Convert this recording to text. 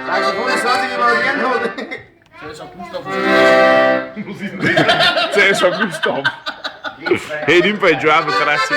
Saxofon ist so, wie man gern hat. Das ist ein Gustav. Cäsar Gustav. Hey, nimm bei Driver 30.